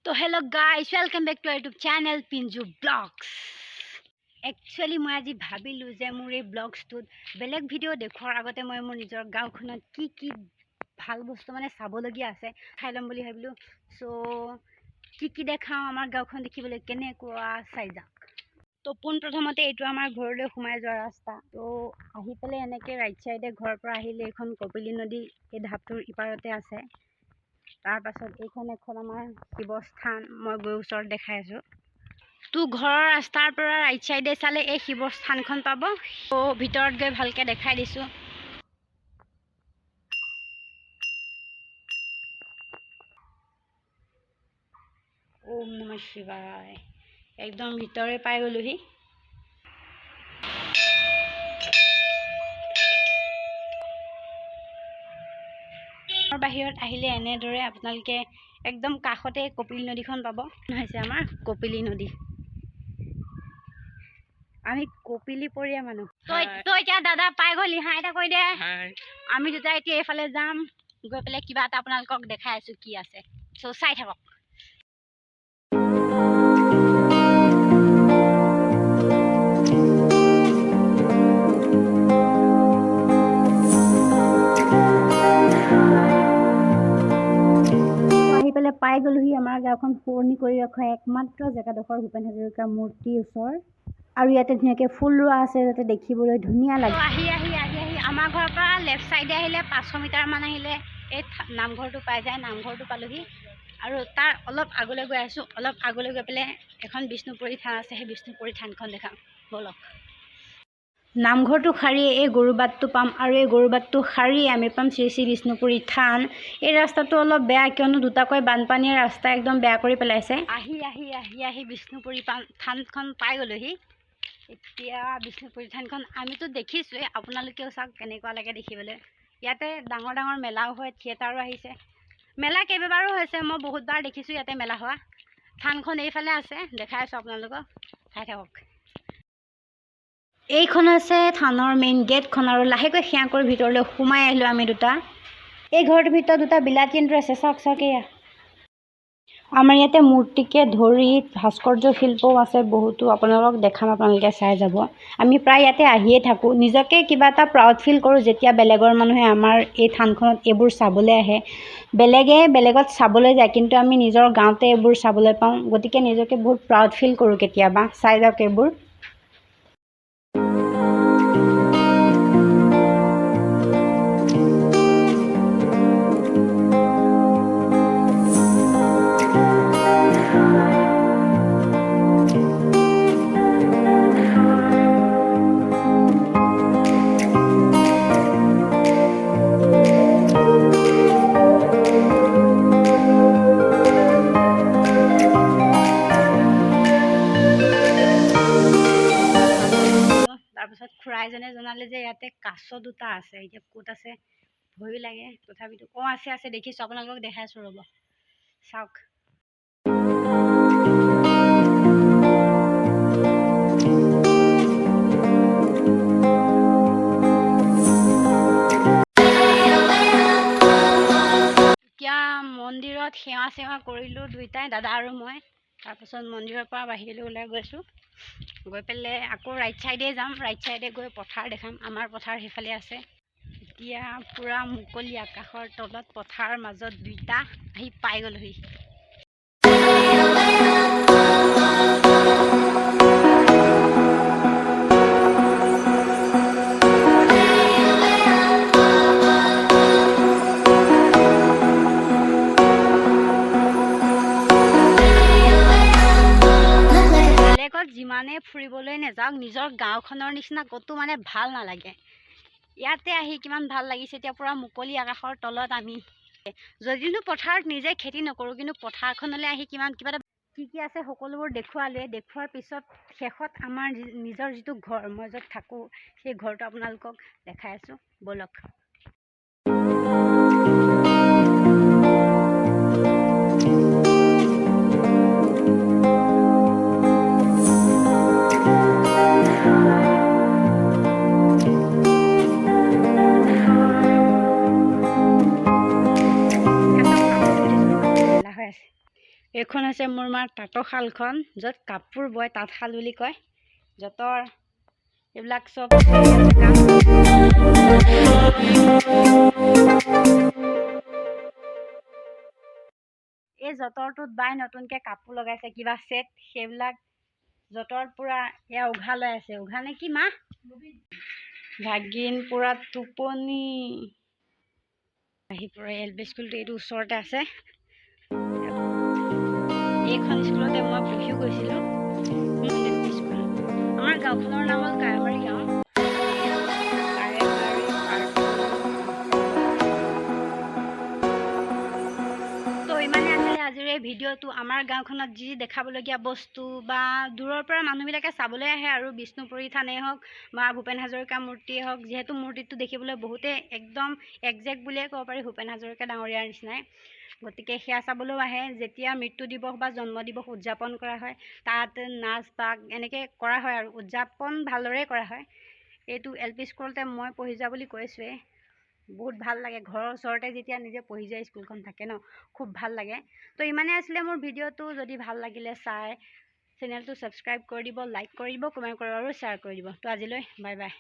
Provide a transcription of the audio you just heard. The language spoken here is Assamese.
তো hello guys, welcome back to YouTube channel Pinju Vlogs. Actually মই আজি ভাবিলোঁ যে মোৰ এই ব্লগছটোত বেলেগ ভিডিঅ' দেখুওৱাৰ আগতে মই মোৰ নিজৰ গাঁওখনত কি কি ভাল বস্তু মানে চাবলগীয়া আছে চাই ল'ম বুলি ভাবিলোঁ। চ' কি কি দেখাওঁ, আমাৰ গাঁওখন দেখিবলৈ কেনেকুৱা, চাই যাওক। তো পোনপ্ৰথমতে এইটো আমাৰ ঘৰলৈ সোমাই যোৱা ৰাস্তা। তো আহি পেলাই এনেকৈ ৰাইট চাইডে ঘৰৰ পৰা আহিলে এইখন কপিলী নদী, এই ঢাপটোৰ ইপাৰতে আছে। তাৰপাছত এইখন এখন আমাৰ শিৱস্থান, মই গৈ ওচৰত দেখাই আছোঁ। তো ঘৰৰ ৰাস্তাৰ পৰা ৰাইট চাইডে চালে এই শিৱস্থানখন পাব। তো ভিতৰত গৈ ভালকৈ দেখাই দিছোঁ। ওম নমঃ শিৱায়। একদম ভিতৰে পাই গ'লোহি। বাহিৰত আহিলে এনেদৰে আপোনালোকে একদম কাষতে কপিলী নদীখন পাব। হৈছে আমাৰ কপিলী নদী। আমি কপিলী পৰীয়া মানুহ। তই এতিয়া দাদা পাই গ'লি, হাই এটা কৈ দে। আমি দুটা এতিয়া এইফালে যাম, গৈ পেলাই কিবা এটা আপোনালোকক দেখাই আছোঁ কি আছে। চ' চাই থাকক। আহি পেলাই পাই গ'লোহি আমাৰ গাঁওখন শুৱনি কৰি ৰখা একমাত্ৰ জেগাডোখৰ ভূপেন হাজৰিকাৰ মূৰ্তিৰ ওচৰ। আৰু ইয়াতে ধুনীয়াকৈ ফুল ৰোৱা আছে যাতে দেখিবলৈ ধুনীয়া লাগে। আহি আহি আহি আহি আমাৰ ঘৰৰ পৰা লেফ্ট চাইডে আহিলে 500 মিটাৰমান আহিলে এই নামঘৰটো পাই যায়। নামঘৰটো পালোহি আৰু তাৰ অলপ আগলৈ গৈ আছোঁ। অলপ আগলৈ গৈ পেলাই এখন বিষ্ণুপুৰী থান আছে, সেই বিষ্ণুপুৰী থানখন দেখাম ব'লক। নামঘৰটো সাৰিয়ে এই গৰু বাটটো পাম আৰু এই গৰু বাটটো সাৰিয়ে আমি পাম শ্ৰী শ্ৰী বিষ্ণুপুৰী থান। এই ৰাস্তাটো অলপ বেয়া, কিয়নো দুটাকৈ বানপানীয়ে ৰাস্তা একদম বেয়া কৰি পেলাইছে। আহি আহি আহি আহি বিষ্ণুপুৰী থানখন পাই গ'লোহি। এতিয়া বিষ্ণুপুৰী থানখন আমিতো দেখিছোঁৱেই, আপোনালোকেও চাওক কেনেকুৱা লাগে দেখিবলৈ। ইয়াতে ডাঙৰ ডাঙৰ মেলাও হয়, থিয়েটাৰো আহিছে। মেলা কেইবাবাৰো হৈছে, মই বহুতবাৰ দেখিছোঁ ইয়াতে মেলা হোৱা। থানখন এইফালে আছে, দেখাই আছোঁ আপোনালোকক, চাই থাকক। এইখন হৈছে থানৰ মেইন গেটখন আৰু লাহেকৈ সেৱা কৰি ভিতৰলৈ সোমাই আহিলোঁ আমি দুটা। এই ঘৰটোৰ ভিতৰত দুটা বিলাতী এন্দুৰ আছে, চাওক চাওক। এয়া আমাৰ ইয়াতে মূৰ্তিকে ধৰি ভাস্কৰ্য শিল্পও আছে বহুতো, আপোনালোকক দেখাম, আপোনালোকে চাই যাব। আমি প্ৰায় ইয়াতে আহিয়ে থাকোঁ। নিজকে কিবা এটা প্ৰাউড ফিল কৰোঁ যেতিয়া বেলেগৰ মানুহে আমাৰ এই থানখনত এইবোৰ চাবলৈ আহে। বেলেগে বেলেগত চাবলৈ যায়, কিন্তু আমি নিজৰ গাঁৱতে এইবোৰ চাবলৈ পাওঁ, গতিকে নিজকে বহুত প্ৰাউড ফিল কৰোঁ কেতিয়াবা। চাই যাওক এইবোৰ। তাৰপিছত খুৰা এজনে জনালে যে ইয়াতে কাছ দুটা আছে। এতিয়া ক'ত আছে, ভয়ো লাগে তথাপিতো। অঁ, আছে আছে, দেখিছোঁ, আপোনালোকক দেখাই আছোঁ, ৰ'ব, চাওক। এতিয়া মন্দিৰত সেৱা চেৱা কৰিলোঁ দুইটাই, দাদা আৰু মই। তাৰপাছত মন্দিৰৰ পৰা বাহিৰলৈ ওলাই গৈছোঁ। গৈ পেলাই আকৌ ৰাইট চাইডে যাম, ৰাইট চাইডে গৈ পথাৰ দেখাম। আমাৰ পথাৰ সেইফালে আছে। এতিয়া পূৰা মুকলি আকাশৰ তলত পথাৰৰ মাজত দুইটা আহি পাই গ'লোহি। বেলেগত যিমানে ফুৰিবলৈ নাযাওক, নিজৰ গাঁওখনৰ নিচিনা ক'তো মানে ভাল নালাগে। ইয়াতে আহি কিমান ভাল লাগিছে। এতিয়া পূৰা মুকলি আকাশৰ তলত আমি যদিনো পথাৰত নিজে খেতি নকৰোঁ, কিন্তু পথাৰখনলৈ আহি কিমান কিবা এটা কি কি আছে সকলোবোৰ দেখুৱালোৱে। দেখুওৱাৰ পিছত শেষত আমাৰ নিজৰ যিটো ঘৰ, মই য'ত থাকোঁ, সেই ঘৰটো আপোনালোকক দেখাই আছোঁ, ব'লক। এইখন হৈছে মোৰ মাৰ তাঁতশালখন, য'ত কাপোৰ বয়, তাঁতশাল বুলি কয়। যঁতৰ এইবিলাক চব কাম। এই যঁতৰটোত বাই নতুনকৈ কাপোৰ লগাইছে, কিবা ছেট, সেইবিলাক যঁতৰত পূৰা এয়া উঘা লৈ আছে। উঘা নে কি মা? ভাগিন পূৰা টোপনি আহি পৰে। এল পি স্কুলটো এইটো ওচৰতে আছে। এইখন স্কুলতে মই পঢ়িও গৈছিলোঁ, এল পি স্কুল। আমাৰ গাঁওখনৰ নাম হ'ল কায়ামাৰী গাঁও। কায়ামাৰী পাৰ্ক। তো ইমানেই আছিলে আজিৰ এই ভিডিঅ'টো। আমাৰ গাঁওখনত যি দেখাবলগীয়া বস্তু বা দূৰৰ পৰা মানুহবিলাকে চাবলৈ আহে আৰু বিষ্ণুপুৰী থানেই হওক বা ভূপেন হাজৰিকা মূৰ্তিয়ে হওক, যিহেতু মূৰ্তিটো দেখিবলৈ বহুতেই একদম একজেক্ট বুলিয়ে ক'ব পাৰি ভূপেন হাজৰিকা ডাঙৰীয়াৰ নিচিনাই, গতিকে সেয়া চাবলৈও আহে। যেতিয়া মৃত্যু দিৱস বা জন্ম দিৱস উদযাপন কৰা হয়, তাত নাচ বাগ এনেকৈ কৰা হয় আৰু উদযাপন ভালদৰেই কৰা হয়। এইটো এল পি স্কুলতে মই পঢ়ি যোৱা বুলি কৈছোঁৱেই। বহুত ভাল লাগে ঘৰৰ ওচৰতে যেতিয়া নিজে পঢ়ি যোৱা স্কুলখন থাকে ন, খুব ভাল লাগে। তো ইমানেই আছিলে মোৰ ভিডিঅ'টো। যদি ভাল লাগিলে চাই, চেনেলটো ছাবস্ক্ৰাইব কৰি দিব, লাইক কৰি দিব, কমেণ্ট কৰিব আৰু শ্বেয়াৰ কৰি দিব। তো আজিলৈ বাই বাই।